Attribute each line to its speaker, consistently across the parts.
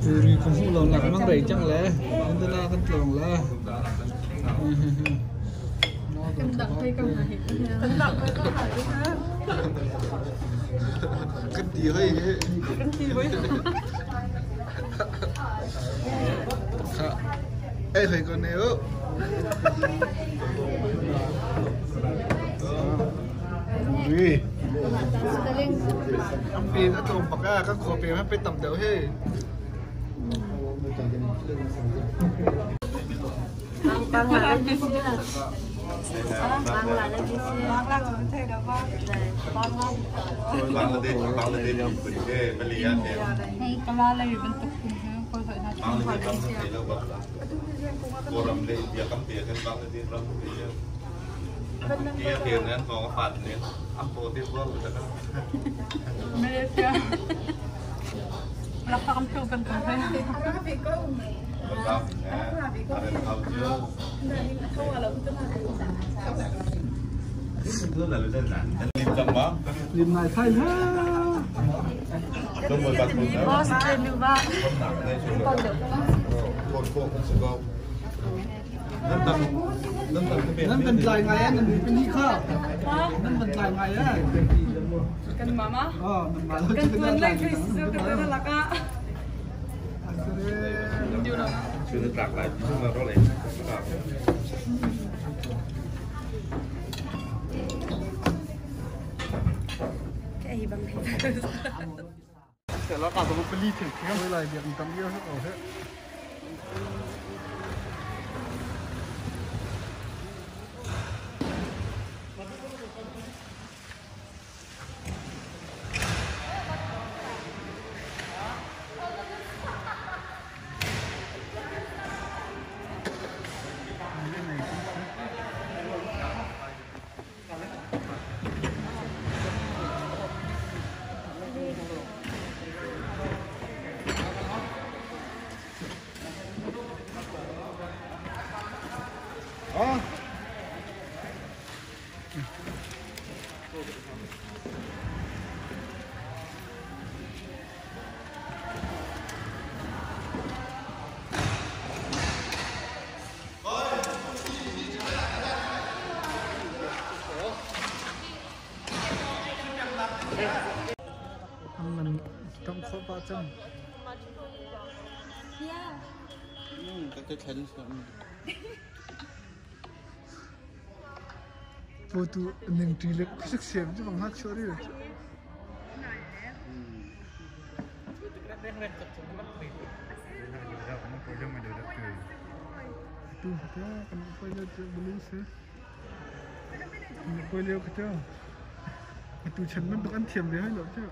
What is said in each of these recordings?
Speaker 1: Puri ka hmuh lo nak mang rei cang le. Indala kan tlawng la.
Speaker 2: Kan dang thei ka hna hi. Kan dang thei ka hna hi.
Speaker 1: Kan ti hoi he.
Speaker 2: Kan ti hoi.
Speaker 1: Ei hoi ko ne u. Puri. Ampi a tlawm bak a kan khua pe pe tam deuh he.
Speaker 2: Malaysia.
Speaker 1: Lim ngai thai ha. Nan kan tlai ngai nan pini kha. Nan kan tlai ngai eh.
Speaker 2: Kan mama.
Speaker 1: Oh, nan mah
Speaker 2: Kan tuan lai su kan tuan laka.
Speaker 1: Lai biak tam yo ko he. An tam khawh pah cang. Pu tu ning ṭi le khuasik siam cu bang hngak chuah rih. Tu te kan poi le cu bulu si. Kan poi leo ka cu. Tu chan bantuk an thiam ve hai lo cu.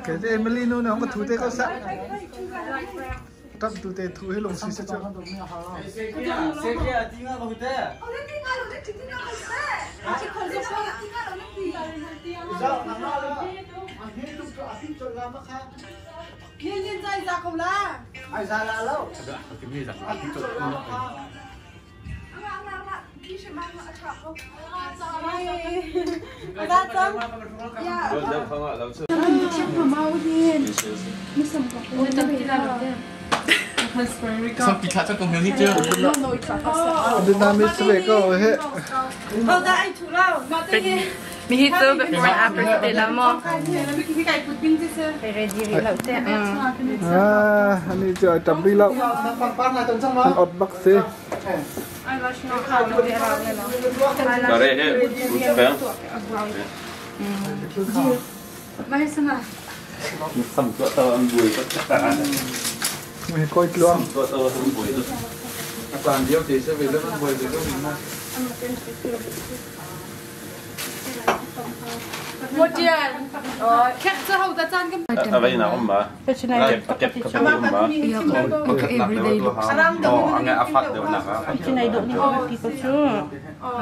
Speaker 1: Cái Emily nu nó có thu thế có sợ. Ṭap tu te thu hi lungsi si cu. Vietnamese ve ko he.
Speaker 2: Mi hi cu before and after te la maw?
Speaker 1: Ah, ani cu ai ṭap rih lo. An ot bak si. Mi koi tluang.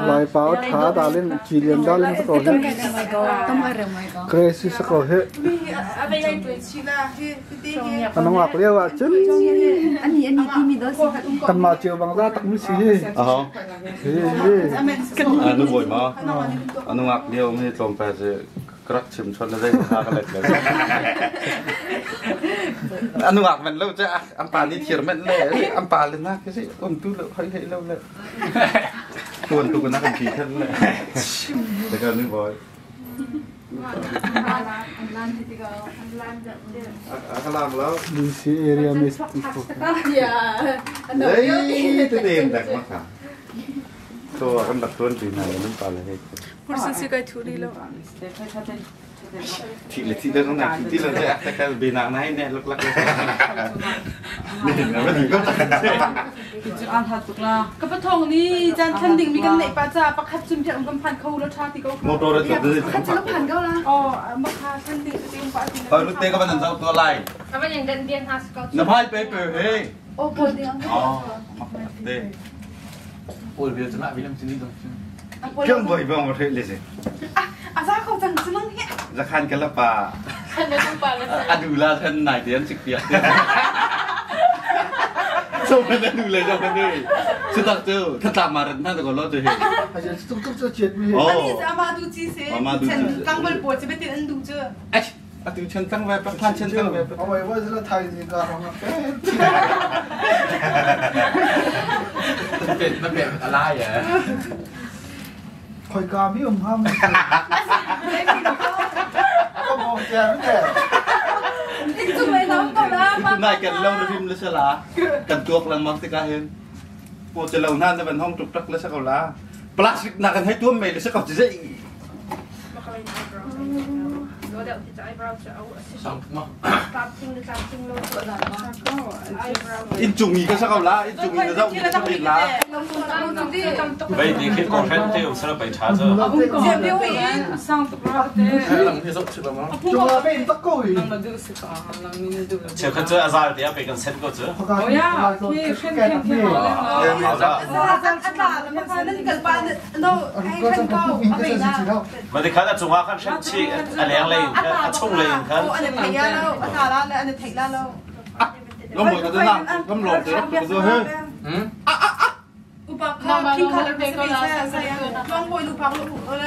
Speaker 1: Lai pau tha dalin chilian dalin sa ko hi. Crazy sa ko hi. Anungak lio ah cun kanmah cio bang za tak mi si hi.
Speaker 3: Nu bawi ma anungak lio mi tlawmpal si ka rak chim chon na zei kha ka let le anungak men lo che an pa ni thir men le an pa le na ke si um tu lo hoi hei lo le tuan tu na kan ti than le te ka nu bawi
Speaker 1: DC area mis
Speaker 3: Ei te dem dak ma kha to kan dak tuan ti na nan pa le hei
Speaker 2: Pursin si kai thu ri lo.
Speaker 3: Thi le thi le rong na thi le te ak ka be nak nai ne luk lak ne na ba ko
Speaker 2: Ka pathong ni chan than ding mi kan neih pa cha pakhat chun phe kan phan kho lo tha ti ko.
Speaker 3: Motor ra tluk
Speaker 2: Pakhat chu phan ko la. Oh ma kha than ding ti um pa ti.
Speaker 3: Hoi lu te ka ban zau to lai. Na phai pe pe he.
Speaker 2: Oh pol ding.
Speaker 3: Oh te.
Speaker 4: Pol bil cuna bilang sini dong.
Speaker 3: Kyong boy bong ma le se.
Speaker 2: A za ko cang sunung hi.
Speaker 3: Zakhan ka la pa. Adu la than nai te an sik piak. So man adu le jong kan ni. Su tak chu thatla ma rat na ko lo chu he.
Speaker 1: A tuk tuk chu chiat mi.
Speaker 3: Oh.
Speaker 2: Ama du chi se. Chen tang bal po chi betin an du chu.
Speaker 3: Atu chen tang ve pa than chen tang ve pa.
Speaker 1: Awai wa zela thai ni ka rong a pe.
Speaker 4: เป็นมันเป็นอะไรอ่ะ
Speaker 1: Khoi ka mi um ham. Ko mo che mi te.
Speaker 2: Chu mai lam ko la.
Speaker 3: นายกันเล่านะพิมพ์ละชลากันตัวกลังมักติกาเห็นปวดจะเล่าหน้าในบันห้องตุกตักละสักเอาละพลาสติกนากันให้ตัวเมย์ละสักเอาจะได้อินจุงอีก็สักเอาละอินจุงอีก็สักเอาละ
Speaker 5: vậy thì khi còn hết thì cũng sẽ là phải trả cho
Speaker 1: Chung la me tak ko hi.
Speaker 5: 切克这阿扎尔迪亚被跟set 过这
Speaker 1: Oh ya,
Speaker 2: ki khen khen khen
Speaker 5: mà thì khá là chúng ta kan set chi à leng lên à chung lên kan
Speaker 3: ก็หมดกันแล้วนะก็หลงแต่ก็ตัวเฮ้ย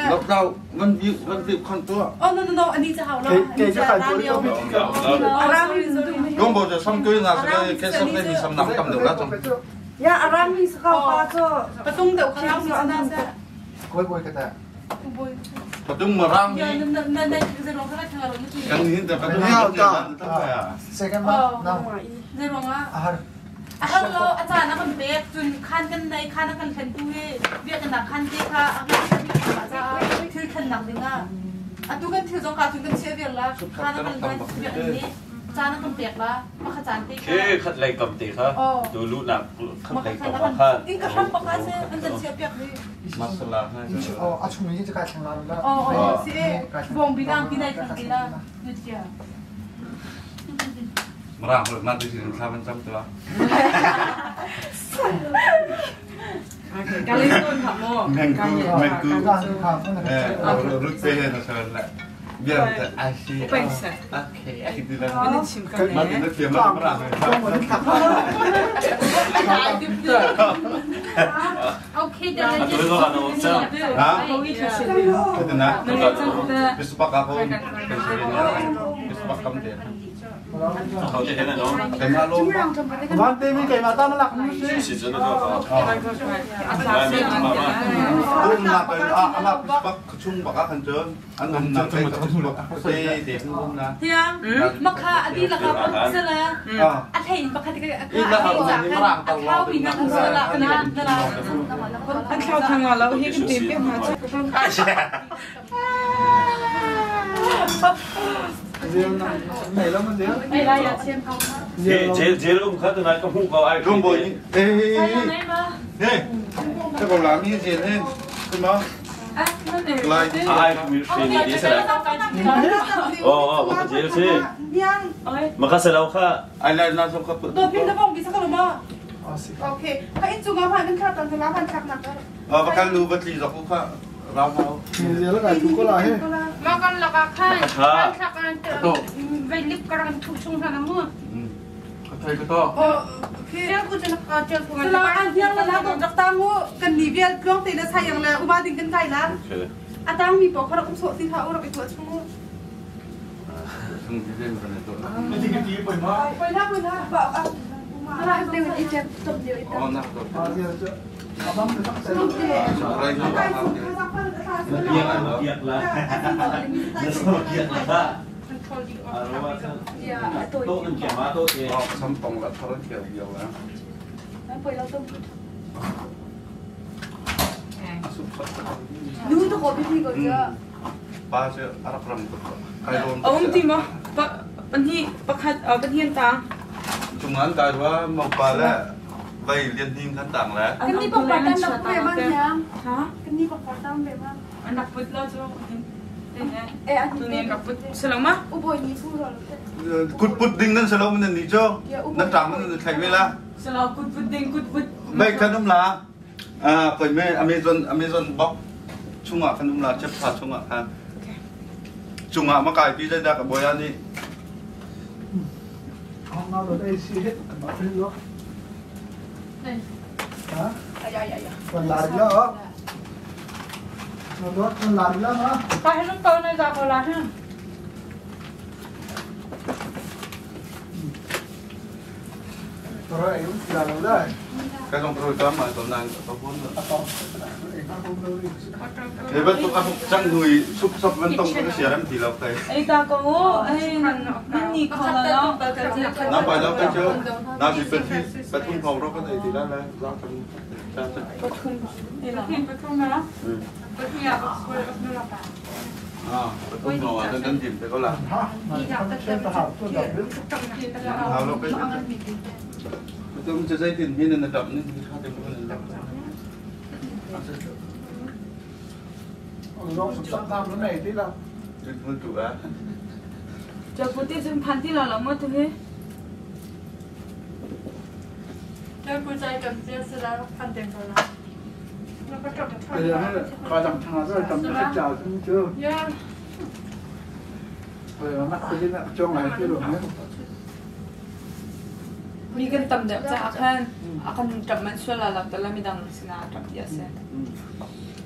Speaker 3: แล้วเรามันวิวมันวิวขั้นตัว
Speaker 1: Ke ke ka jo ko mi ka.
Speaker 3: ก็บอกจะซ้ำกุ้ยนะสักแค่ซ้ำได้มีซ้ำหนักกำเดียวละจัง
Speaker 1: Koi boy ka ta.
Speaker 3: ปะตุ้งมาร่างนี้กันนี้แต่ปะตุ้งนี่ตั้งแต่
Speaker 1: Second ma. Now. Ahar.
Speaker 2: Hello อาจารย์นะมันเบกจนขั้นกันในขั้นกันขันตู้เรียกกันหนักขั้นเจ้ค่ะอาจารย์ถือขันหนักเลยนะอ่ะดูกันถือจงกาถึงกันเชื่อเวียนละขั้นกันเวียนนี้จานกันเปียกละมาขจานตี
Speaker 5: khi khát lấy cầm thì khá đồ lũ nặng khát lấy cầm mà khá
Speaker 2: อินกระทำปากาเซ่อันจะเชื่อเปียกเลย
Speaker 3: มาสลาให้
Speaker 1: Oh, a chung mi ka thlang la la.
Speaker 2: อ๋อเสียวงบีนางที่ไหนทั้งทีละนี่เจ้า
Speaker 3: Mirang holh ma tu sin thla van cam tua.
Speaker 6: Ka le ton ha mo.
Speaker 3: Mengku mengku. Eh, rut pe he na sơn lại. Biar ta ai si. Okay, ai ti la. Ma ti na thiam ma mirang.
Speaker 2: Okay,
Speaker 5: Atu lo kan om sa.
Speaker 3: Ha? Cái na. Bispak ako. Bispak kam de.
Speaker 5: Kau je hen no.
Speaker 3: Cái ma lo.
Speaker 1: วันเตมีไก่มาตั้งหลักนี่สิ
Speaker 5: Si je no ko.
Speaker 3: Um na cái a ama bispak chung baka kan jon. An um na cái ka te te um na.
Speaker 2: Thiang, makha adi laka pon sala.
Speaker 3: Ah.
Speaker 2: A thei pakhat ka a thei za khan a thau mi na kan sala na na la.
Speaker 6: An thlau thang la lo hi kan tim pe ma chu.
Speaker 1: เรียนไหนแล้วมันเรียน
Speaker 2: Ai la ya chen phau.
Speaker 5: Jel jel um kha tu nai ka hu ko ai.
Speaker 3: Rung bồi ê ê ê Thế còn làm như gì thế? Thế mà
Speaker 2: Lai
Speaker 5: Ai mi shi ni di sala. Oh oh ma jel si. Ma kha sala kha
Speaker 3: Ai lại là xong khắp
Speaker 2: ตัวพิมพ์จะบอกกินสักหรือไม่โอเคถ้าอินจุงเอาผ่านกันค่ะตอนจะรับผ่านชักนัก
Speaker 3: Ờ và căn lưu vật lý dọc cũng khá Rau rau
Speaker 1: มีเรียนแล้วไก่ทุกก็ลาเฮ้
Speaker 7: มากันละก็ค่ะค่ะกันไปลิฟต์กำลังทุกช่วงทางมั้ง
Speaker 4: Thầy có to.
Speaker 2: โอเค
Speaker 7: เจ้ากูจะเจ้ากูมัน
Speaker 2: เราอันเที่ยงแล้วนะตัวจักตังงูกันนีเวียกล้องตีนะใช่ยังเลยอุบาดิงกันใจละอาตังมีปอกเขาอุ้มโซตีเขาเราไปตัวชั่วโมง
Speaker 3: Xong cái gì mà này tôi
Speaker 2: ไปละไปละบอกอ่ะอะไร
Speaker 7: เดี๋ยวอีเจ็บจบเดี๋ยวอี
Speaker 3: Ờ nè rồi
Speaker 1: มาเรียนจะเอาบ้างไปตั้งใจ
Speaker 3: Đây nó
Speaker 2: ไปสุดข้าสักพัน
Speaker 5: biak biak lah. Biak lah.
Speaker 7: มันทนดีออก
Speaker 5: To kan kia ma to ke.
Speaker 3: Ờ xong tòng là thôi kiểu nhiều lắm
Speaker 7: ไปเราต้อง
Speaker 2: ดูตัวขอพี่พี่ก่อนจ้ะ
Speaker 3: Ba chứ Arab ram ko Ai luôn
Speaker 6: Om ti mo. Pa panhi pakhat panhian ta.
Speaker 3: Chúng ăn cái đó màu bà lẽ Vậy liên him khán tảng lẽ
Speaker 2: กันนี่ปอกปาตั้งนักเวมั้งเนี่ย
Speaker 6: Ha?
Speaker 2: กันนี่ปอกปาตั้งเวมั้ง
Speaker 6: An rak put lo chu.
Speaker 2: เออ
Speaker 6: Tu ni rak put saloma.
Speaker 2: อุบลนี่พูดหรอ
Speaker 3: Cút bút đinh nên sao mình ní cho Nó trắng nó thành với la
Speaker 6: Salo kut put ding kut put.
Speaker 3: Vậy khán đúng là À phải mê Amazon Amazon box Trung ạ khán đúng là chấp phạt trung ạ khán Trung ạ mà cài pi dây đặc ở bồi ăn đi
Speaker 1: ห้องเราได้ซีเฮ็ดมาขึ้นรถฮะวันลาเยอะรถมันลาเยอะนะ
Speaker 7: ไปให้ลูกโตในจากโบราณฮะ
Speaker 1: ตัวเองลาเราได้
Speaker 3: Cái dòng rồi đó mà tụi nàng có vốn nữa.
Speaker 1: ตองเองก็คงรู้
Speaker 3: Thế vẫn tụi ăn chẳng người súp súp vẫn tông cái xìa lắm thì là phải
Speaker 6: Ai ta ko mo ai nan ni ko la lo.
Speaker 3: Nó phải đâu cái chứ Nào thì bên phía bên thun phòng đó có thể thì ra là ra thằng ra thằng
Speaker 7: เห็นไปทุ่งนะไปทุ่งยาไปคุยกับนู่นละปะ
Speaker 3: À, bên thun phòng à, bên tìm phải có làm
Speaker 1: ฮะมันเช่นทหารตัวดับลึก
Speaker 3: Hào đâu cái Tôi cũng chưa dây tiền miên là đậm nên khá tiền luôn là đậm
Speaker 1: ลองสุดสัปดาห์แล้วไหนที่เรา
Speaker 3: Đừng hơn tụi á
Speaker 6: Ja puti jum phanti la lo mo tu he.
Speaker 7: เจ้ากูใจจำเจ้าสุดแล้วพันเต็มตัวแล้วแล้วก็จบ
Speaker 1: ไปเรียนให้คอยจำทางด้วยจำไม่จ่าเจอ
Speaker 7: เยอะ
Speaker 1: ไปนักไปที่นั่นจ้องไหนที่หลวงเนี่ย
Speaker 6: Mi kan tam deuh ca khan akan tap man suala la tala mi dang sina tap dia se.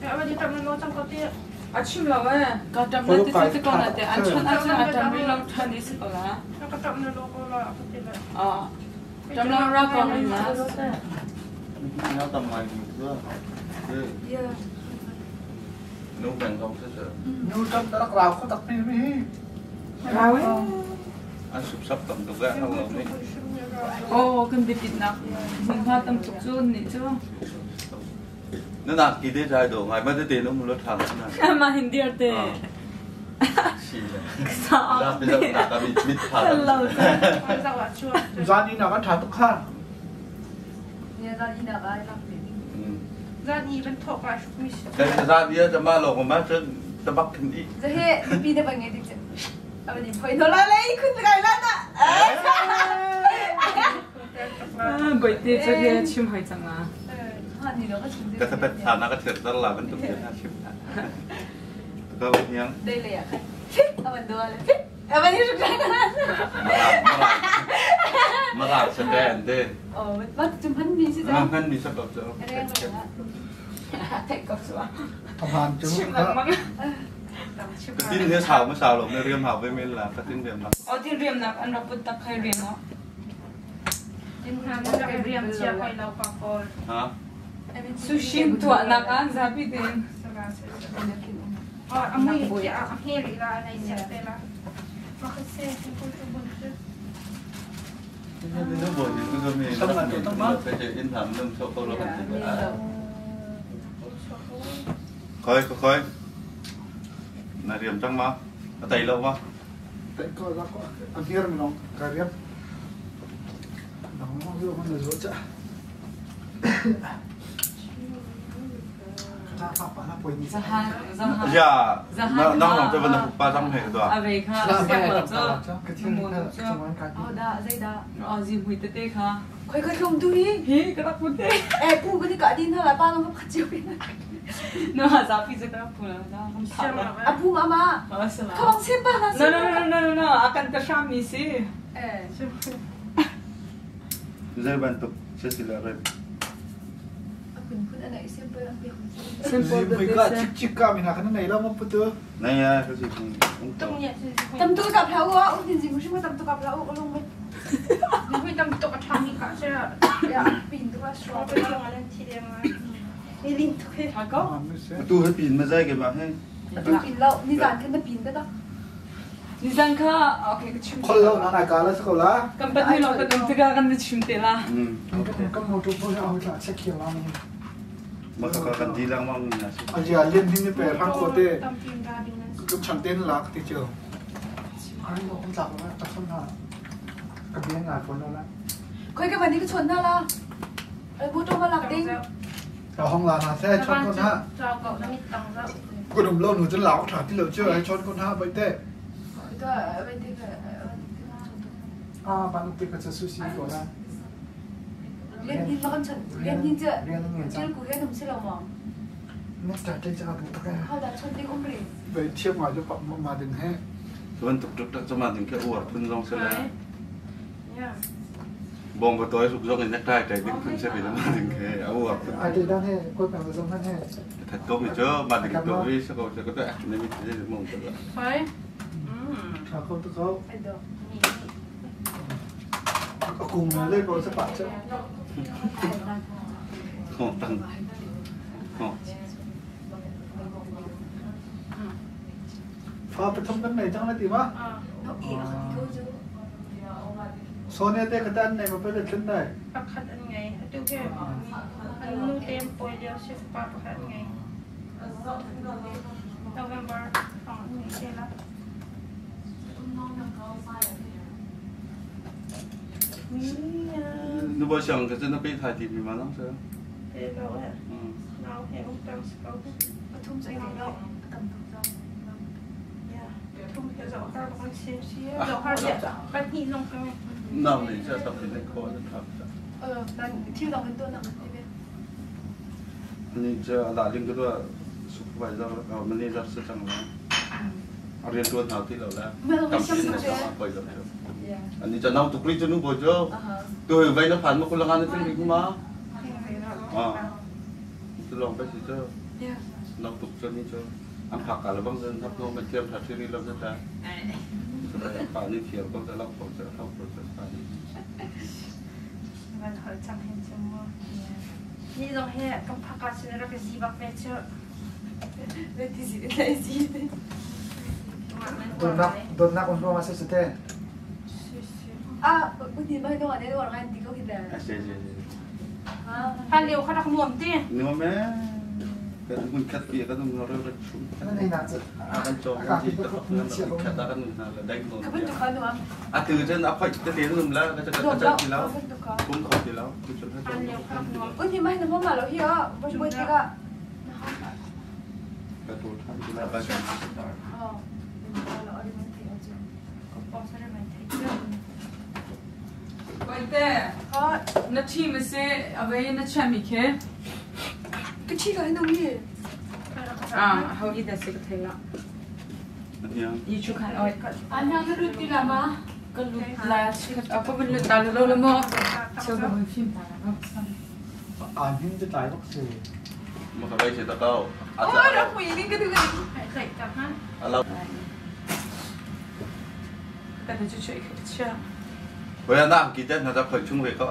Speaker 7: แล้ววันนี้จำมันโน้จังก็เตี้ย
Speaker 6: A chim lo we ka tap na te te ko na te an chon a chon a tam ri lo than is ko la.
Speaker 7: แล้วก็จำมันโลก็ละก็ติดเลย
Speaker 6: A tam lo ra ko ri ma.
Speaker 3: Nó tầm ngoài nữa Nấu bèn không sẽ sợ
Speaker 1: นูจำตะกราวเขาตักปีนี่
Speaker 6: Ra we.
Speaker 3: Ăn súp sắp tầm tục ra không rồi
Speaker 6: Oh kan bipit nak. Hing ha tam tuk chu ni chu.
Speaker 3: Nó nạc kỳ thế dài đồ ngày mất tiền nó một lót hàng thế
Speaker 6: Ma hindi arte.
Speaker 3: nào Xì
Speaker 6: Sa.
Speaker 3: Ra bây giờ nạc bị mít thả
Speaker 6: Hello.
Speaker 7: วันจังหวะช่วง
Speaker 1: จานนี้นะมันถ่ายทุกข้าง
Speaker 7: จานนี้เป็นถกอะชุกมิช
Speaker 3: Cái ra đi cho ba lộc của má chứ ta bắt thằng đi
Speaker 2: จะเฮ้ปีได้บางไงดิจ้ะเอาไปดิพอยโนละเลยขึ้นไปไกลแล้วนะเอ้ย
Speaker 6: Boite cu hi chim hoi cang ah.
Speaker 3: Ka thapet thana ka thir tar la bantuk te na chim. Ka hiang.
Speaker 2: Dei le ah fit aman dua le fit aman hi ruk
Speaker 3: Mara sa te an te.
Speaker 2: Oh, mat cum han mi si
Speaker 3: ta. Han mi sa ko chu.
Speaker 6: Thei ko chu.
Speaker 1: Aman chu.
Speaker 6: Chim lengmang.
Speaker 3: Tin he sao ma sao lo na riam hau ve men la ka tin riam nak.
Speaker 6: O tin riam nak an rak put tak khai riam o.
Speaker 7: Tin han rak riam chia kai lo pa kol.
Speaker 3: Ha?
Speaker 6: Sushi tuah nak an zapi tin.
Speaker 7: Oh, amui ya a heri la nai sia te la. Ma kha se ku tu bun chu.
Speaker 3: Nó buồn thì cứ mình phải in thẳng lưng cho câu lo hành khơi khơi là điểm trăng mà tay lâu mà
Speaker 1: tay có ra có ăn hiểm mình nó cái điểm nó nó nó nó chả
Speaker 3: Ya, na na lòng cho vấn pa trong hệ rồi.
Speaker 6: À về kha, xem ở cho.
Speaker 1: Cái thiên cái
Speaker 2: Oh da, dây da.
Speaker 6: Ờ gì hủy tê tê kha.
Speaker 2: Khơi khơi không tu hi.
Speaker 6: Hi, cái đó phun tê.
Speaker 2: Ê, pu cái cả tin thôi là ba nó không chịu.
Speaker 6: Nó hà giá phi cái đó phun là không thảo.
Speaker 2: À pu mama. Không xem ba na.
Speaker 6: No no no no no no, akan ka sham ni si.
Speaker 2: Ê.
Speaker 3: Dây bàn tục sẽ chỉ là rồi. Này à, cái gì
Speaker 2: Tâm tu cặp lão quá, ông tin gì mà tâm tu cặp lão ông mình.
Speaker 7: 你会tâm tu cặp thằng cả chứ?
Speaker 2: Dạ, pin tu cặp
Speaker 7: số cái lòng lên thì đem mà. Đi linh tu cái.
Speaker 6: Thà có.
Speaker 3: Tu hết pin mà dây cái mà hay.
Speaker 2: Tu pin lâu, ni giản cái nó pin cái đó.
Speaker 6: Ni giản kha, ok cái chim.
Speaker 1: Khol lâu nó này cả là sao lá.
Speaker 6: Cầm bắt ni lo cái đồng tiga kan chim tê la.
Speaker 1: Cầm một chút thôi, ông chả check hiểu lắm.
Speaker 3: Mà có cần đi lang mang là.
Speaker 1: À giờ liên hin về răng cô tê. Cứ chẳng tên là cái trường. Anh cũng chả có tập trung hả? Cái biến là phone đó là.
Speaker 2: Khơi cái vấn đề cái chuẩn đó là. Bố trông mà lạc đi.
Speaker 1: Ở hông là nó sẽ chọn con ha. Cô đồng lâu nữa chân lão thả tí lẩu chưa hay chọn con ha vậy tệ. À, bạn tự cái sushi của là.
Speaker 2: Liên hin mà con chuẩn, liên hin chưa? Liên của hết đồng sẽ là mỏng.
Speaker 1: Nó chả chơi chả đủ tất cả.
Speaker 2: Họ đã chọn đi cũng rỉ.
Speaker 1: Vậy thiếp ngoài cho bạn mà đừng hết.
Speaker 3: Vẫn tục tục cho mà đừng cái uổng phân rong sẽ là. Bom vào tối sụp rong thì nhắc lại cái đừng phân sẽ bị nó mà đừng cái áo uổng.
Speaker 1: À thì đang hết, cuối cùng là rong hết.
Speaker 3: Thật tốt thì chứ mà đừng tổ đi sẽ có sẽ có thể nên mình sẽ mong được.
Speaker 7: Phải.
Speaker 1: À không tôi có. Cùng lên bộ sẽ bạn chứ.
Speaker 3: Không tăng. Không.
Speaker 1: Pha phải thông cái này chẳng là gì mà. Số này cái tên này mà phải là chân này.
Speaker 7: Pakhat an ngay, tu cái an nu tem poi leo se pa pakhat ngay. November phòng ngày thế là.
Speaker 3: Nó bao giờ cái chân nó bị thải thì mình mà nó sao?
Speaker 7: Thế đâu ạ? Nó thì cũng tăng sâu.
Speaker 2: Thùng dây này đâu? Tầm thùng dâu.
Speaker 7: Thùng thì dầu har con xem xí, dầu har điện, bắt nhị lông cái này.
Speaker 3: Nào này sẽ tập thì lên khó rất thật.
Speaker 2: Ờ, bạn thiếu dòng hình tuôn nào mà đi
Speaker 3: Ni giờ đã liên cái đó supervisor ở manager sẽ chẳng là. Ở riêng tuôn nào thì là cầm tiền là sao mà rồi. Anh đi cho năm tục đi cho nó bồi cho. Tôi vay nó phản mà cô làm ăn thì mình mà. À, tôi lòng phải gì chứ. Năm tục cho nên cho. Ăn phạt cả là băng dân thắp nô mà tiêm thật thì đi lâu rất là. Phản đi thiểu con sẽ lọc con sẽ không con sẽ phản đi.
Speaker 7: Mình hỏi chẳng hình chứ mà. Ni dòng hè cầm phạt cả xin ra cái gì bạc mẹ chứ.
Speaker 2: Đây thì gì đây gì.
Speaker 1: Đồn nạc ông mà sẽ sẽ thế.
Speaker 2: À, bữa nay đâu ở đây đâu ở ngay thì có khi là.
Speaker 3: Sẽ sẽ.
Speaker 7: Phan liều khá đặc nuông tí.
Speaker 3: Nuông mẹ. Cái mình cắt bìa cái nó rất là chung.
Speaker 1: Cái này là
Speaker 3: À cái chỗ cái gì tập nó mình cắt ra cái là đánh nó.
Speaker 2: Cái bên chỗ khác đúng không?
Speaker 3: À từ trên áp phải cái tiếng nó là cái cái cái gì đó. Cũng không thì đó.
Speaker 7: Phan liều khá đặc nuông.
Speaker 2: Ôi thì mai nó mà lo hiểu, bữa bữa thì cả.
Speaker 3: Cái đồ tham thì là cái.
Speaker 2: Ờ.
Speaker 7: Có
Speaker 6: Oite, na ṭhi ma si, avei na chiahmi khi?
Speaker 2: Ka ṭhi ka hin mi.
Speaker 6: Ah, ho i da si ka thei la. I chu khan oi.
Speaker 2: An hang na lut ti la ma?
Speaker 6: Ka lut la, ka vun lut ta lo lo mo. Cheu ka vun fim ta la.
Speaker 1: An hin te tlai bak si.
Speaker 3: Ma ka bai se ta kau.
Speaker 2: Oh, ra pui ning ka tu ka ning.
Speaker 3: Alau.
Speaker 6: Ka na chu chu i chia.
Speaker 3: Hoi na ang ki te na da khoi chung ve ko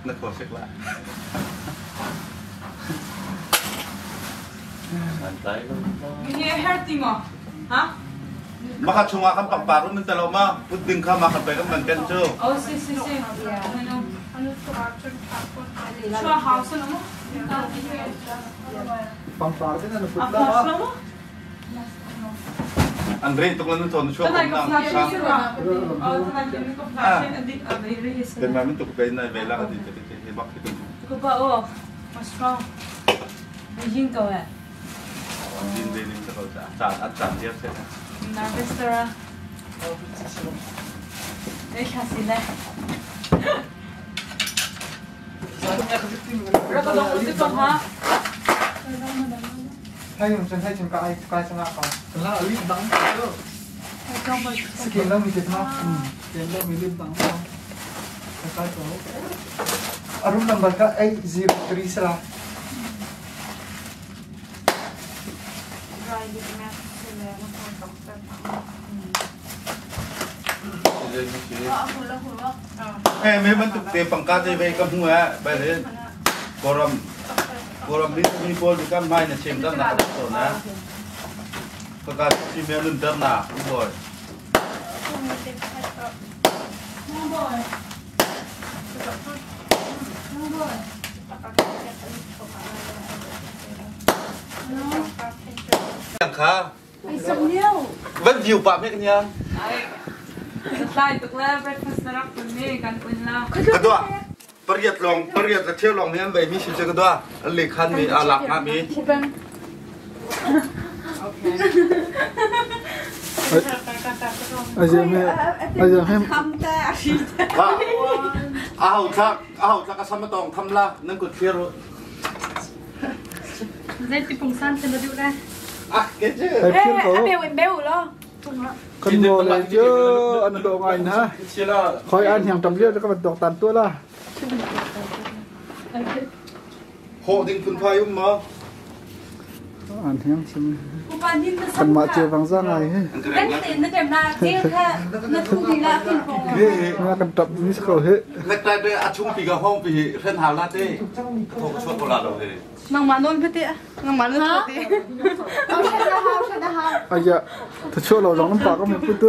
Speaker 3: na kho sek la. An tlai lo.
Speaker 6: Ni her ti mo. Ha?
Speaker 3: Maka chungah kan pangpar um te lo ma put ding kha ma kan pe kan man ken chu.
Speaker 6: Oh si si si. Chua hau sa mo.
Speaker 1: Pangpar te na put la ma.
Speaker 3: An re tuk lan thon chua
Speaker 6: kom
Speaker 3: nang. Kan ma min tuk pe nai ve la ka ti te te bak te.
Speaker 6: Ko ba o. What's wrong? Ying ko eh.
Speaker 3: Din ve ning ko cha cha at cha dia se.
Speaker 6: Nervous tara. Ei khasi le.
Speaker 1: Hay yung chân hay chân cái cái chân ngạc còn. Là lip đắng chứ. Skin lang mi chết ma. Skin lang mi lip đắng không. Cái cái đó. Room number ka 803 sila.
Speaker 3: Eh me ban tuk te pangka te ve ka mu a ba le koram koram bi mi pol bi kam mai na chem dam na ka to na ka ka chi me lun dam na u boy. Kha vẫn nhiều bạn biết nha.
Speaker 6: Lai tuk le breakfast na rak pun mi kan un la.
Speaker 3: Cái đó pariat long pariat là theo lòng em về mi xin cái đó lịch khăn mi à lạc ma mi. À hậu thắc à hậu thắc sao mà tòng thăm la nâng cột kia rồi.
Speaker 7: Dây thì phùng san thì nó điệu ra.
Speaker 3: À cái chứ.
Speaker 7: Bèo bèo lo.
Speaker 1: กันโมเลยเยอะอันโดงไงนะคอยอันอย่างจำเรียกแล้วก็มันตกตันตัวละ
Speaker 3: โหดิ่งคุณพายุมา
Speaker 1: อันเฮียงใช่ไหมกันมาเจอฟังซ่าไง
Speaker 2: เป็นตีนนะเจ็บนาเจ๊ค่ะนาทุกทีละขึ้นคง
Speaker 1: มากันตับนี่สักเฮ้
Speaker 3: นักแต่เดอาชุ่มปีกับห้องปีเส้นหาลาเต้โทรชวนโบราณเลย
Speaker 2: น้องมาโน่นพี่เตี้ยน้องมาโน่นพี่เตี้ย
Speaker 1: 哎呀，他去了，让人把个门不得。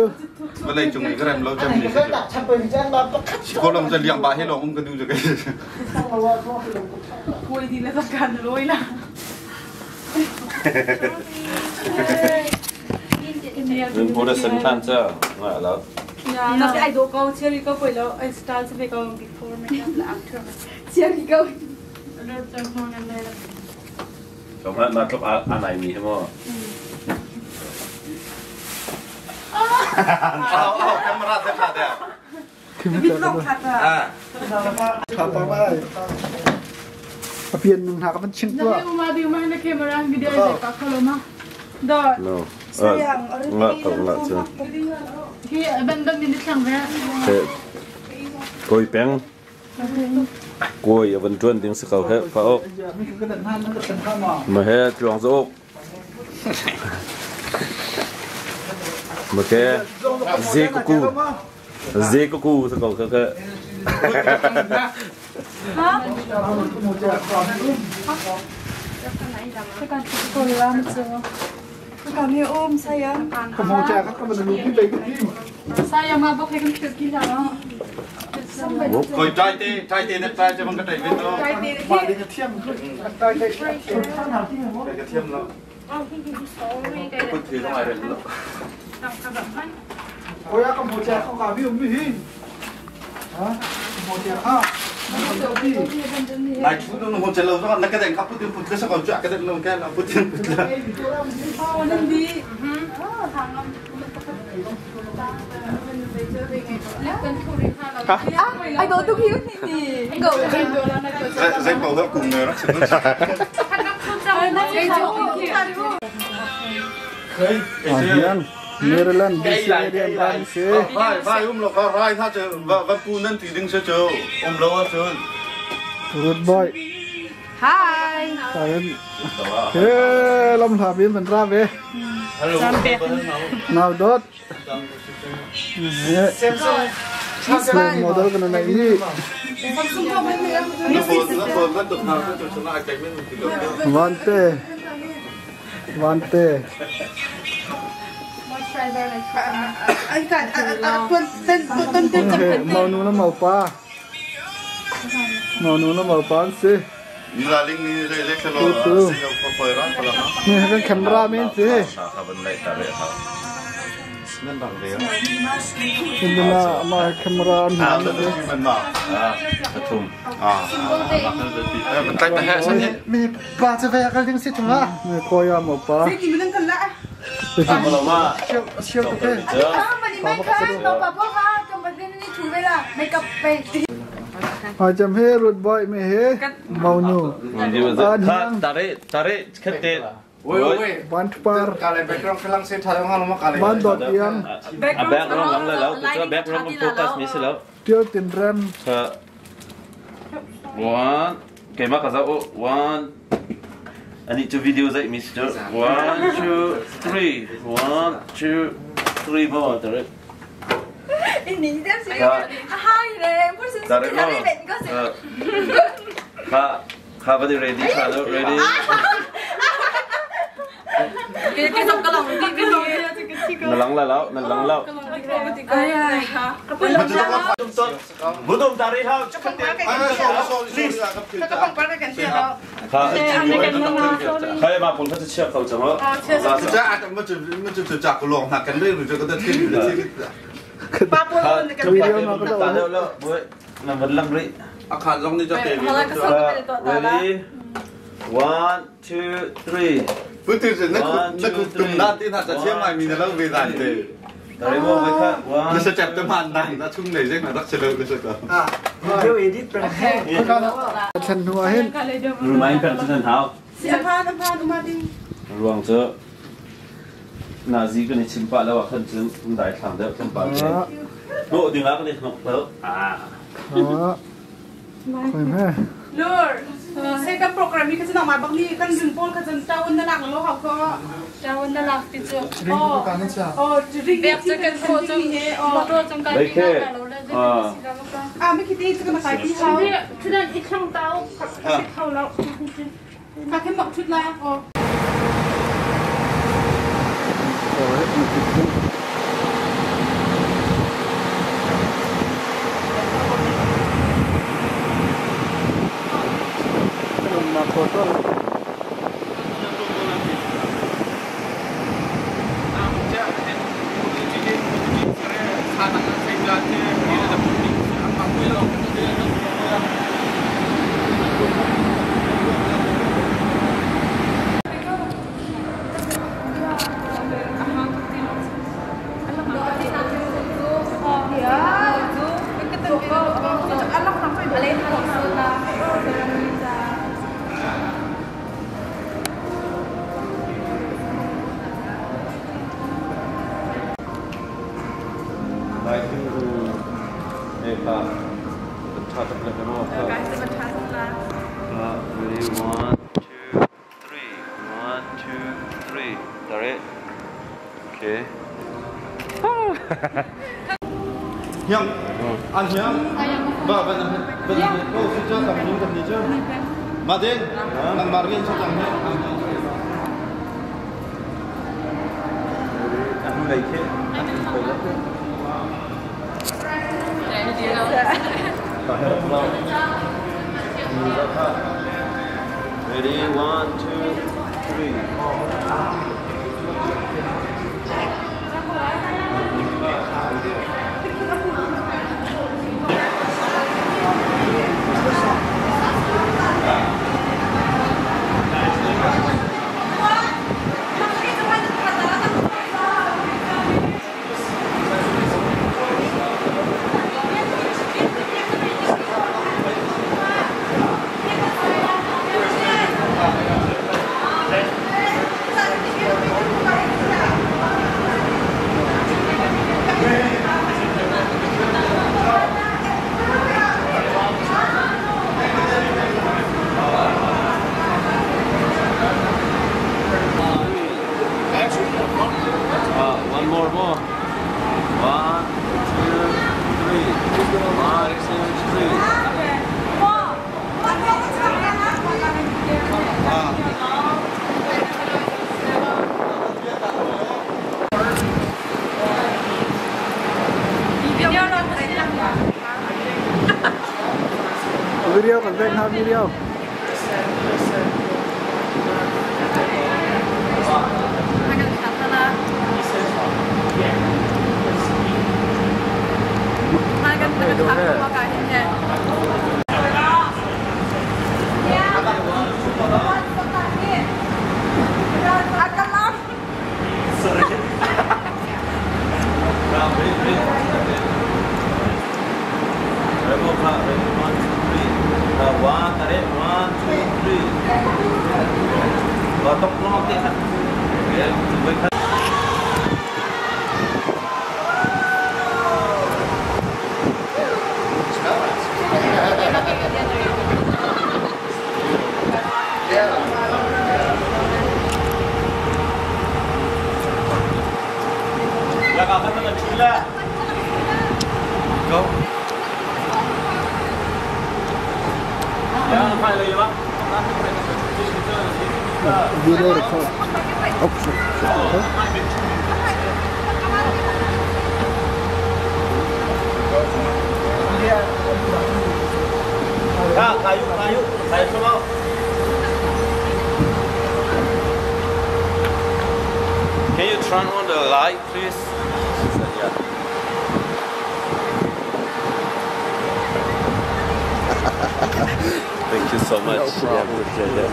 Speaker 3: เมื่อไรจุงนี้ก็เริ่มเราจะมีคนเราจะเลี้ยงปลาให้เราอุ้มกันดูจะกัน
Speaker 6: คุยดีแล้วต้องการรวยละ
Speaker 5: 人不的生产者，我了。
Speaker 2: 那是爱多高，这里高贵了，哎，style 是比较 before makeup after，这里高。
Speaker 5: สองพันมาทบอันไหนมีใช่ไหม
Speaker 3: เอาเอาแคมราจะขาดอ่ะ
Speaker 1: คือไม่เจอขาดไปไม่เปลี่ยนหนึ่งหาก็มันชิงตัว
Speaker 2: 那มาดูมาในเคมราวิดีโอเลยปะเขาเลยมาดอ
Speaker 5: โน่เออละตกละเจ้า
Speaker 2: ที่บันบันมินิสังเว
Speaker 5: เฮ้กอยแป้งกอยวันจวนดิ้งสเขาเฮ้ฟ้าอกมาเฮ้จวงโอกมาแค่เซกุกูเซกุกูสเขาเฮ้
Speaker 2: ฮะ
Speaker 1: ขโมยแจกก็มันรู้พี่ไปกับพี่
Speaker 2: saya ma bok kan ke ki la
Speaker 3: คอยใจเต้ใจเต้นักใจจะมันก็ใจเป็นตัว
Speaker 1: มาดีเทียมใจใจ
Speaker 3: ใจกระเทียมแล้วพูดถือต้องอะไรแล้ว
Speaker 1: โอ้ยขโมยแจกเขากาพี่อุ้มพี่ฮะขโมยแจกข้า
Speaker 3: นายชุดนู้นผมจะเล่าว่านักแสดงครับพูดถึงพูดแล้วสักคนจะกระเด็นลงแค่เราพูดถึงพูดแล้ว
Speaker 2: oh nan di Ai do tu hiu ni ni. Go.
Speaker 3: Zai pau ha kum ne rak
Speaker 1: Hian Maryland DC rian ran si.
Speaker 3: Vai vai um lo ka rai tha che va va pu nan ti ding se chu um lo a chun.
Speaker 1: Good boy.
Speaker 2: Hi.
Speaker 1: Tarin. He lam hla bin man ra ve. Now dot. Samsung model kan nei ni. Vante. Vante. Mau nu na mau pa. Mau nu na mau pa si. Ni kan camera men si. Indina ma camera ni.
Speaker 8: Mi pa che ve kal ding si thunga.
Speaker 1: Ni koya mau pa.
Speaker 8: Siêu tu ke.
Speaker 1: Ha jam he road boy me he mau nu.
Speaker 5: Tare tare khate.
Speaker 1: Ban par.
Speaker 3: Kale background kelang se thalo nga ma kale.
Speaker 1: Ban dot yang.
Speaker 5: Background lang la lau, tu background focus mi se lau.
Speaker 1: Tiêu tin ram.
Speaker 5: One, okay ma kaza o one. I need to video zai mi se. 1 2 3 1 2 3 4 tare. Tare mo. Ka ka ba ready ka ready. Nalang la lau, nalang lau. Budum tari hao, cepat ya. Kaya ma pun kata siap kau cuma. Ready? 1 2 3.
Speaker 1: Chân hùa hết.
Speaker 5: Main kan chân hao. Ruang chu Nazi kan chim pa la wa khan chun dai thlam deuh thlam pa che. No ding la kan nok lo. Ah.
Speaker 1: Khoi me.
Speaker 2: Lur. Saya kan program ni kan senang mabang ni kan jempol kan jauh nalak lo hao ko.
Speaker 6: Jauh nalak ti chu.
Speaker 1: Oh.
Speaker 2: Oh, ring
Speaker 6: kan photo motor chung kai ti na lo le.
Speaker 2: Ah, mi kiti chu kan kai ti hao.
Speaker 7: Chu dan i khang tao khao lo.
Speaker 2: Ka khem mok chut la. Oh.
Speaker 5: Ready, 1 2 3 1 2 3. Tarik. Okay.
Speaker 3: Yang, an yang, ba ba ba ba si cha tam ning tam ni cha. Ma ding, nang mar rin cha tam ni.
Speaker 5: Aku lai ke. Ready, 1 2 3.
Speaker 1: Video kan vek hna video. Video record.
Speaker 5: Can you turn on the light, please? She said, yeah. Thank you so much.
Speaker 3: No problem.
Speaker 5: Yeah, appreciate it.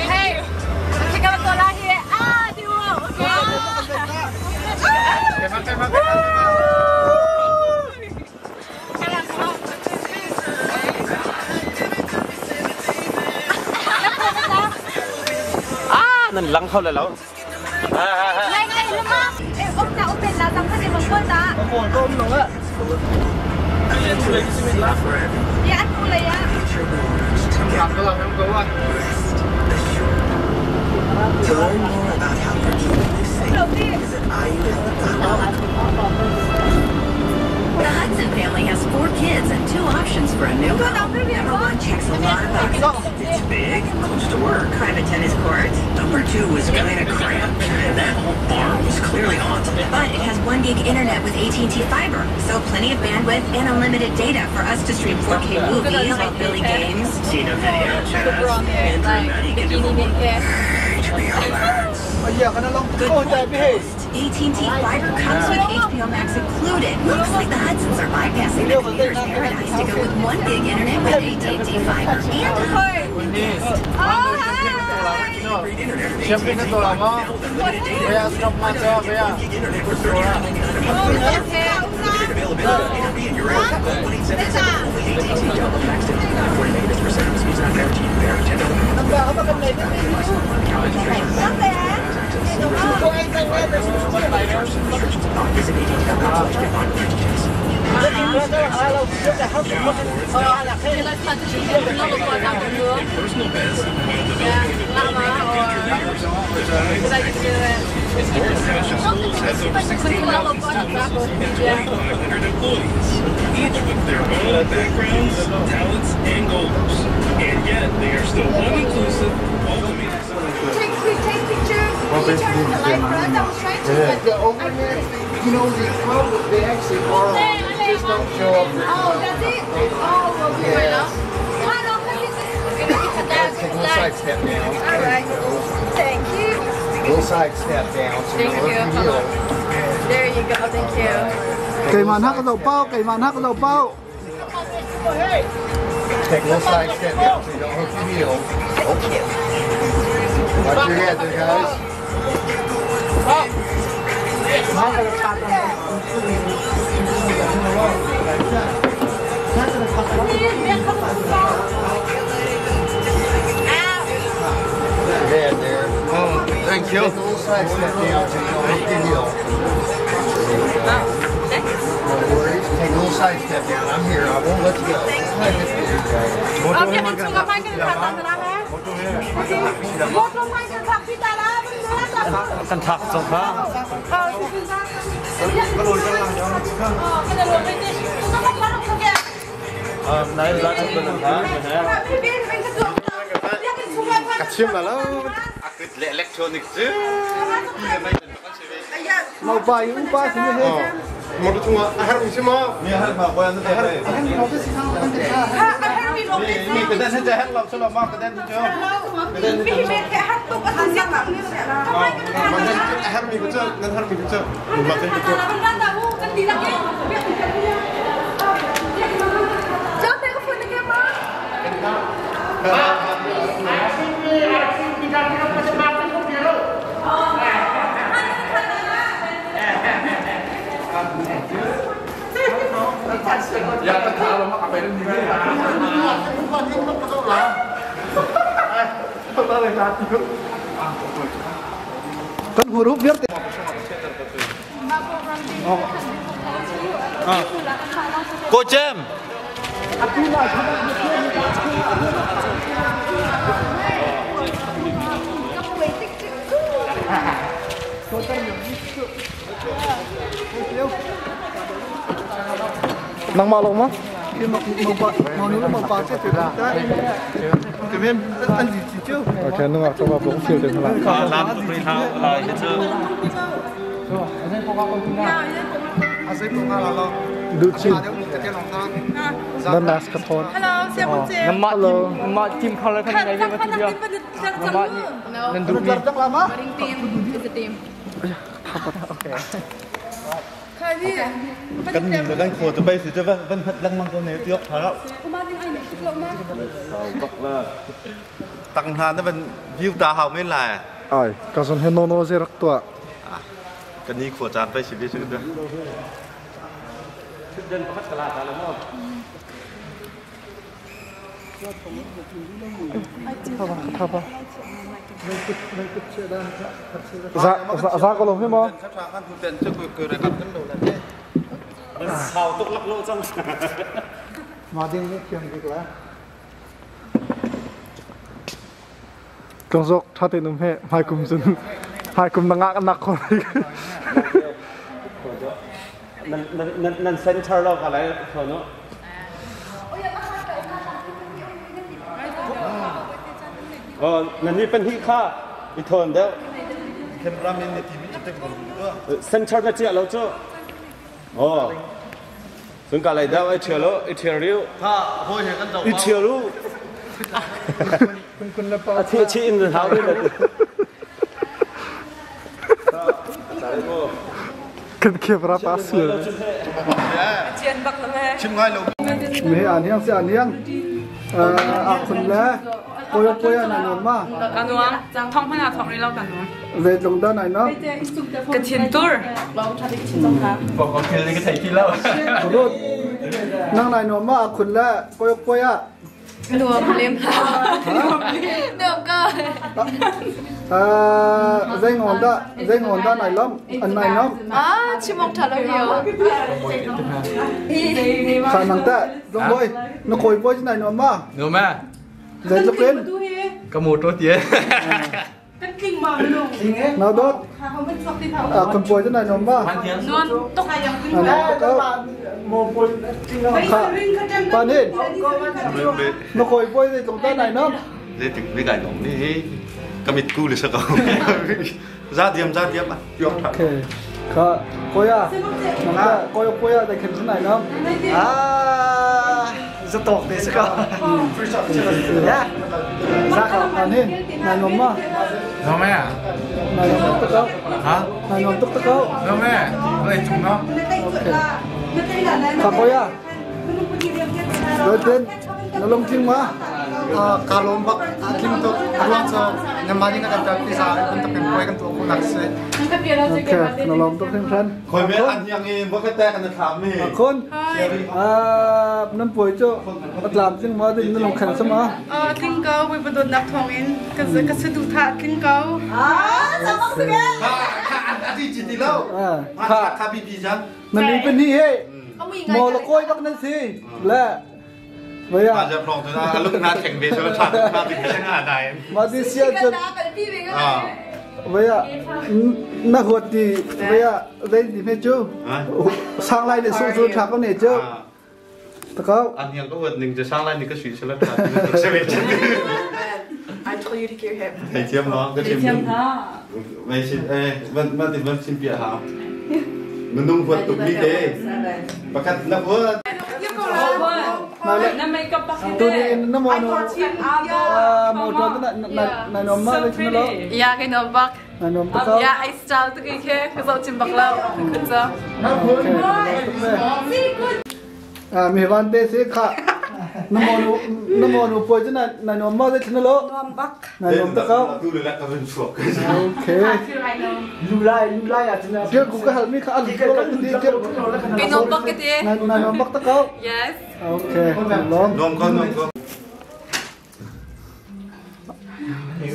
Speaker 2: Hey, ah,
Speaker 5: Ah, nan lang kho le lo.
Speaker 9: To learn more about how your kidney is safe, visit IUhealth.org.
Speaker 10: The Hudson family has four kids and two options for a new home. Number one checks a lot of boxes.
Speaker 9: It's big and close to work.
Speaker 10: Private tennis court.
Speaker 9: Number two was kind of cramped, and that old barn was clearly haunted.
Speaker 10: But it has 1 gig internet with AT&T fiber, so plenty of bandwidth and unlimited data for us to stream 4K movies, Billy games.
Speaker 9: Seen a video chat. Andrew and Maddie can do HBO Max.
Speaker 10: Good point, Post. AT&T fiber comes with HBO Max included. Looks like the Hudsons are bypassing the commuter's paradise to go with 1 gig internet with AT&T fiber and a new guest.
Speaker 9: Great internet with AT&T fiber now with unlimited data. One gig internet for $39.99 a month. Limited availability. Internet be in your area. Call 1-877 only AT&T. Download max data. 40 megabits per second. Speeds not guaranteed. Vary $10. Account registration. Access. Terms and restrictions apply. Visit att.com/getfiber for details.
Speaker 11: Schools has over 16,000 students and 2,500 employees, each with their own backgrounds, talents, and goals. And yet, they are still one inclusive, welcoming.
Speaker 2: Take, take pictures.
Speaker 1: Well,
Speaker 2: You turn on the light for us. I was trying to, but
Speaker 8: The overhead, you know, the problem, they actually are on, they just don't show up. very
Speaker 2: Oh,
Speaker 8: much.
Speaker 2: that's it? Oh, well, we were
Speaker 8: Yes. Take a little side step down.
Speaker 2: All right. Thank you.
Speaker 8: Little side step down so you
Speaker 7: Thank
Speaker 8: don't
Speaker 7: you.
Speaker 8: hurt your heel.
Speaker 7: There you go. Thank you.
Speaker 1: Keimah hna ka zoh pau, keimah hna ka zoh pau.
Speaker 8: Take a little side step down so you don't hurt your heel. Watch your head there, guys. Your head there.
Speaker 3: Oh, thank you.
Speaker 8: Take a little side step down so you don't hurt your heel. No worries. Take a little side step down. I'm here. I won't let you go.
Speaker 5: Kan thak cang kha. Nai za kan kan ha.
Speaker 3: Ka chim la lo. Akut le electronic cu.
Speaker 1: Mau pa i upa si ne he.
Speaker 8: Motor chungah a herh mi si maw?
Speaker 3: Mi a herh ma boy an te
Speaker 1: A herh mi lo te si thang kan te kha.
Speaker 2: A herh mi lo te
Speaker 3: Mi ka den he herh lo solo ma ka den cu.
Speaker 2: Mi me ke hat tuk a tu siang thang ni se.
Speaker 8: A herh mi ko cu nan herh mi ko cu. Ma kan ko.
Speaker 2: Kan di lak
Speaker 4: Ya ka tha lo ma ka pe ni ni.
Speaker 1: Kan huruf vialte.
Speaker 3: Ko Cem.
Speaker 1: Nangmah lo ma? Okay, nungak coba bong feel den hala.
Speaker 5: Lam tu pri hau lai hi cu.
Speaker 1: Du chin. Na nas ka thon.
Speaker 2: Hello, siang bong che.
Speaker 1: Nama team,
Speaker 12: nama team color kan ngai ve ma ti Nama nan du mi.
Speaker 2: Team, is a team.
Speaker 1: Okay.
Speaker 3: Kan min kan kho tu bai si chu van van hat lengmang ko ne tiok thara. Tang hna na van view ta hau men lai.
Speaker 1: Ai, ka zon he no no ze rak tua.
Speaker 3: Kan ni khua caan pai si ve chu.
Speaker 5: Den pakhat kala ta la mo.
Speaker 1: Thaba. Za za ko lo he mo.
Speaker 5: Sau tuk lak lo cang.
Speaker 1: Ma ding ni thiam bik la. Tlong zok tha te num he hmai kum cun hmai kum na ngak nak kho
Speaker 5: Nan nan nan center lo ka lai kho no. Oh, nan ni pan hi kha i thon deuh.
Speaker 3: Cameraman ne TV chu tek bom
Speaker 5: Center na chia lo chu. Oh. Sun ka lai deuh ai chia lo, i thial riu.
Speaker 3: Tha hoi he kan
Speaker 5: I thial u.
Speaker 1: Kun kun la pa.
Speaker 5: A thi chi in hau ri le.
Speaker 1: Kan camera pa sual.
Speaker 6: Chian bak lo he.
Speaker 3: Chim ngai lo.
Speaker 1: Me an hiang si an hiang. A khun le poya poya na nom ma.
Speaker 6: Ka nuang. Thong hmana thong ri lo ka nuang.
Speaker 1: Zei tlung da nai no.
Speaker 6: Ka thin tur.
Speaker 4: Ko ko thil ni ka thei ti lo.
Speaker 1: Rut. Nang nai nom ma a khun le poya poya.
Speaker 6: Nuam lem. Nuam ka.
Speaker 1: Zei ngon da zei ngon da nai lom an nai nom.
Speaker 6: Ah, chimok tha lo hiyo.
Speaker 1: Kha nang ta dong boy na koi boy nai nom ma.
Speaker 4: No ma.
Speaker 1: Zei tluk in.
Speaker 4: Ka mo to tie.
Speaker 2: Kan tling ma lu.
Speaker 1: Nào đốt. À, con bồi thế này nó mà.
Speaker 6: Nuan tuk.
Speaker 1: À, nó có. Khá. Bạn đi. Nó khôi bồi thì chúng ta này nó.
Speaker 3: Dễ thì với cái nóng đi. Cái mít cu là sao không? Ra tiệm à.
Speaker 1: Ok. Khá. Cô ya. Cô cô ya thì thế này nó.
Speaker 8: À, rất tốt đấy sao?
Speaker 1: Yeah. Ra khá. Bạn đi. Này nó mà.
Speaker 4: No ma.
Speaker 1: Này nó tức không?
Speaker 4: Hả?
Speaker 1: Này nó tức tức không?
Speaker 4: No ma. Đây chúng nó.
Speaker 1: Khá cô ya. Rồi tên nó lông chim quá.
Speaker 8: Ka lom bak tling tuk ruang cho nama ding kan ta pisa kan ta pin poi kan tu ko nak se.
Speaker 1: Ok, nó lom tuk thêm thân.
Speaker 3: Khoi me an hiang i bo ka ta kan tham mi.
Speaker 1: Khôn. À, năm buổi cho bắt làm nhưng mà thì nó lòng khẩn xem mà.
Speaker 2: Ờ, tling ko we badot nak thong in ka ka su tha tling ko.
Speaker 10: À, sao bác sĩ
Speaker 3: Kha kha an ati chi ti lo.
Speaker 1: À,
Speaker 3: Kha kha bi bi jang.
Speaker 1: มันมีเป็นนี่เฮ้มอละก้อยบักนั่นสิและไว้อะ
Speaker 3: มาจะพรองตัวนะลูกนาแข่งเบสแล้วชาติมาถึงแค่หน้าไหน
Speaker 1: มาดิเซียจนไว้อะน่าหัวดีไว้อะได้ดีไหมจูสร้างไรเนี่ยสู้ๆชาก็เนี่ยจูตะเขา
Speaker 3: อันยังก็วันหนึ่งจะสร้างไรนี่ก็สีชลัดใช่ไหม
Speaker 6: Ai thoi
Speaker 2: for you to hear him.
Speaker 3: Thei thiam ma ka chim.
Speaker 6: Thiam ha.
Speaker 3: Mei sin eh man man tin man sim pia ha. Nunung huat tuk mi te. Pakhat na huat.
Speaker 6: Na makeup pak
Speaker 1: Tu ni na mo no mo to na na na nom ma le chino lo.
Speaker 2: Ya kai nom bak.
Speaker 1: Na nom tak.
Speaker 2: Ya I style tu kai khe ka zo chim bak lo. Khut cho.
Speaker 1: À mi van te se kha na mo nu na mo nu poi chu na na nom ma le chino lo.
Speaker 2: Nom bak.
Speaker 1: Na nom tak.
Speaker 3: Tu le ka vun chuak.
Speaker 1: Okay.
Speaker 12: Lu lai lu lai ah cun
Speaker 1: Tial ku ka hal mi kha an ko lo ti tial
Speaker 2: Kai nom bak ke te.
Speaker 1: Na na nom bak tak.
Speaker 2: Yes.
Speaker 1: Okay. Lom.
Speaker 3: Nom ko nom ko.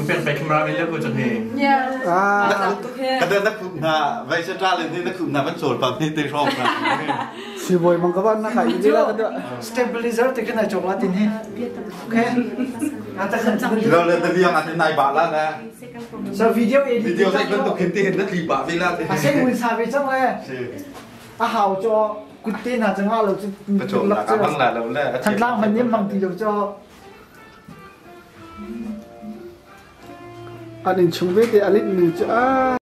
Speaker 4: เป็นไปคำราไม่เลือกกูจะเพลง
Speaker 2: Yeah.
Speaker 1: Ah.
Speaker 3: กระเดินนักขุมนาไว้เชตราเลยนี่นักขุมนามันโสดปั๊บนี่ตีชอบนะ
Speaker 1: Si boy mang ka ban na kai ni la ka do.
Speaker 12: Stabilizer te kan chok la tin he. Okay. Ata khan
Speaker 3: เราเลยตะเลียงอาจจะนายบาแล้วนะ
Speaker 12: So video edit
Speaker 3: วิดีโอใส่เป็นตัวเข็นตีเห็นนักลีบาเวลา
Speaker 12: A sen win sa ve chang le. A hau cho kut te na chang lo chu.
Speaker 3: ประชมนะบังละเราเลย
Speaker 12: Than tlang man nim mang ti lo cho.
Speaker 1: An in chung ve te alit ni chu a.